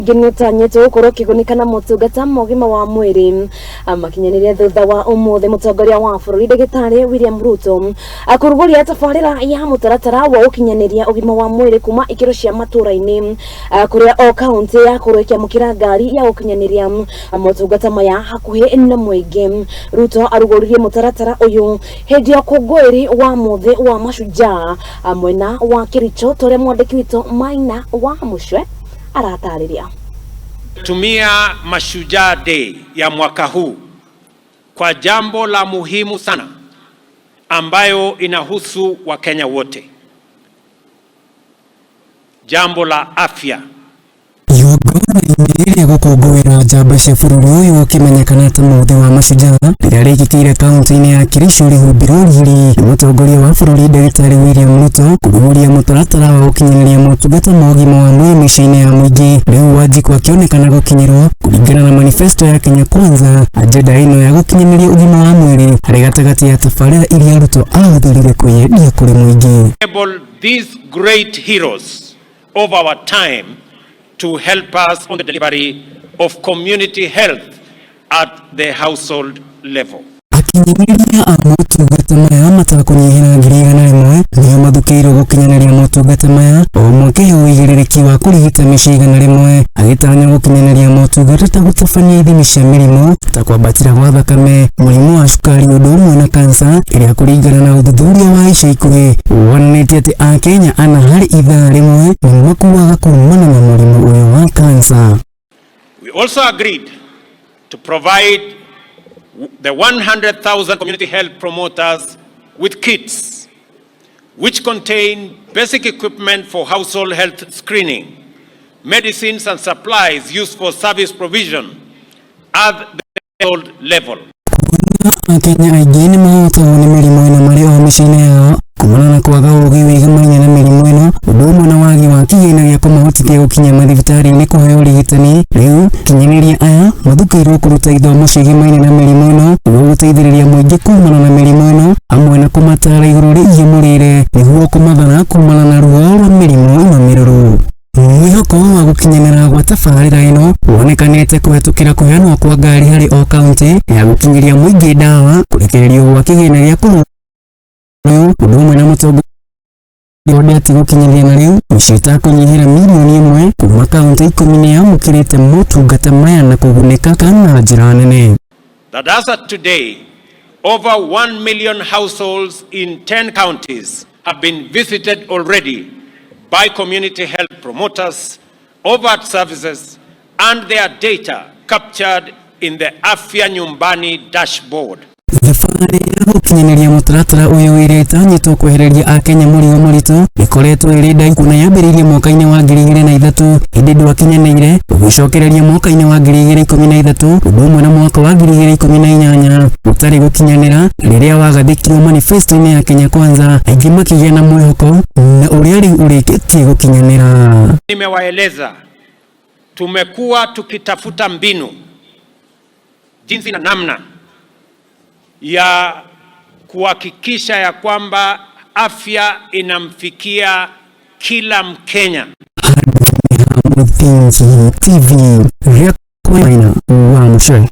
Mũingĩ nĩ ũtanyĩtwo gũkorwo ũkĩgunĩka na motungata ma ũgima wa mwĩrĩ makinyanĩrie thutha wa ũmũthĩ mũtongoria wa bũrũri ndagĩtarĩ William Ruto kũrugũria tabarĩra ya mũtaratara wa gũkinyanĩria ũgima wa mwĩrĩ kuma ikĩro cia matũra-inĩ kũrĩa o kaunti yakorwo ĩkĩamũkĩra ngari ya gũkinyanĩria motungata maya hakuhĩ na mũingĩ. Ruto arugũririe mũtaratara ũyũ hĩndĩ ya ũkũngũĩri wa mũthĩ wa mashujaa mwena wa Kericho ta ũrĩa mwandĩki witũ Maina wa Mũcwe aratarĩria. Tumia Mashujaa Day ya mwaka huu kwa jambo la muhimu sana ambayo inahusu Wakenya wote, jambo la afya. Igongona-inĩ rĩa gũkũngũĩra njamba cia bũrũri ũyũ ũkĩmenyekana ta mũthĩ wa mashujaa rĩrĩa rĩkĩkĩire kaunti-inĩ ya Kericho rĩhumbĩrwo riri nĩ mũtongoria wa bũrũri ndagĩtarĩ William Ruto kũrugũria mũtaratara wa gũkinyanĩria motungata ma ũgima wa mwĩrĩ mĩciĩ-inĩ ya mũingĩ. Rĩu Wanjikũ akĩonekana gũkinyĩrwo kũringana na manifesto ya Kenya Kwanza, agenda ĩno ya gũkinyanĩria ũgima wa mwĩrĩ harĩ gatagatĩ ya tabarĩra iria Ruto ahũthĩrire kwĩyendia kũrĩ mũingĩ. Enable these great heroes of our time to help us on the delivery of community health at the household level. Akinyanĩria a motungata maya matakũnyihĩra 100,000 nĩo mathukĩirwo gũkinyanĩria motungata maya, o ũmwe akĩheo ũigĩrĩrĩki wa kũrigita mĩciĩ 100, agĩtanya gũkinyanĩria motungata ta gũtabania ithimi cia mĩrimũ ta kwambatĩra gwa thakame, mũrimũ wa cukari ũndũ ũmwe na kansa, ĩrĩa kũringana na ũthuthuria wa ica ikuhĩ wonanĩtie atĩ Akenya ana harĩ ithaa rĩmwe nĩ makuaga kumana na mũrimũ ũyũ wa kansa. We also agreed to provide the 100,000 community health promoters with kits which contain basic equipment for household health screening, medicines and supplies used for service provision at the household level. Akenya aingĩ nĩ mahotagwo nĩ mĩrimũ ĩno marĩ o mĩciĩ-inĩ yao kumana na kwaga ũgĩ wĩgamaine na mĩrimũ ĩno, ũndũ ũmwe na wagi wa kĩgĩna gĩa kũmahotithia gũkinya mathibitarĩ-inĩ kũheo ũrigitani. Rĩu kinyanĩria aya mathukĩirwo kũruta ithomo ciĩgĩmaine na mĩrimũ ĩno nĩguo gũteithĩrĩria mũingĩ kumana na mĩrimũ ĩno, hamwe na kũmatara igũrũ rĩgiĩ mũrĩre nĩguo kũmathara kumana na ruo rwa mĩrimũ ĩno mĩrũrũ. Mwĩhoko wa gũkinyanĩra gwa tabarĩra ĩno wonekanĩte kũhetũkĩra kũheanwo kwa ngari harĩ o kaunti ya gũkinyĩria mũingĩ ndawa, kũrekererio gwa kĩgĩna gĩa kũrũa ũndũ ũmwe na mũtongoria ati gũkinyanĩria na rĩu mĩciĩ ĩtakũnyihĩra 1 mirioni kuma kaunti 10 nĩ yamũkĩrĩte motungata maya na kũgunĩka na njĩra nene. That as at today, over 1 million households in 10 counties have been visited already by community health promoters, overt services, and their data captured in the Afya Nyumbani dashboard. Thabarĩ ya gũkinyanĩria mũtaratara ũyũ ĩrĩa ĩtanyĩtwo kwehereria Akenya mũrigo mũritũ ĩkoretwo ĩrĩ ndaihu na yambĩrĩirie mwaka-inĩ wa 2003, ĩndĩ ndwakinyanĩire, ũgĩcokereria mwaka-inĩ wa 2013 ũndũ ũmwe na mwaka wa 2018 ũtarĩ gũkinyanĩra, rĩrĩa wagathĩkirwo manifesto-inĩ ya Kenya Kwanza, aingĩ makĩgĩa na mwĩhoko na ũrĩa rĩu ũrĩkĩtie gũkinyanĩra. Nimewaeleza tumekuwa tukitafuta mbinu jinsi na namna ya kuhakikisha ya kwamba afya inamfikia kila Mkenya. Mũthingi TV, Maina wa Mũcwe.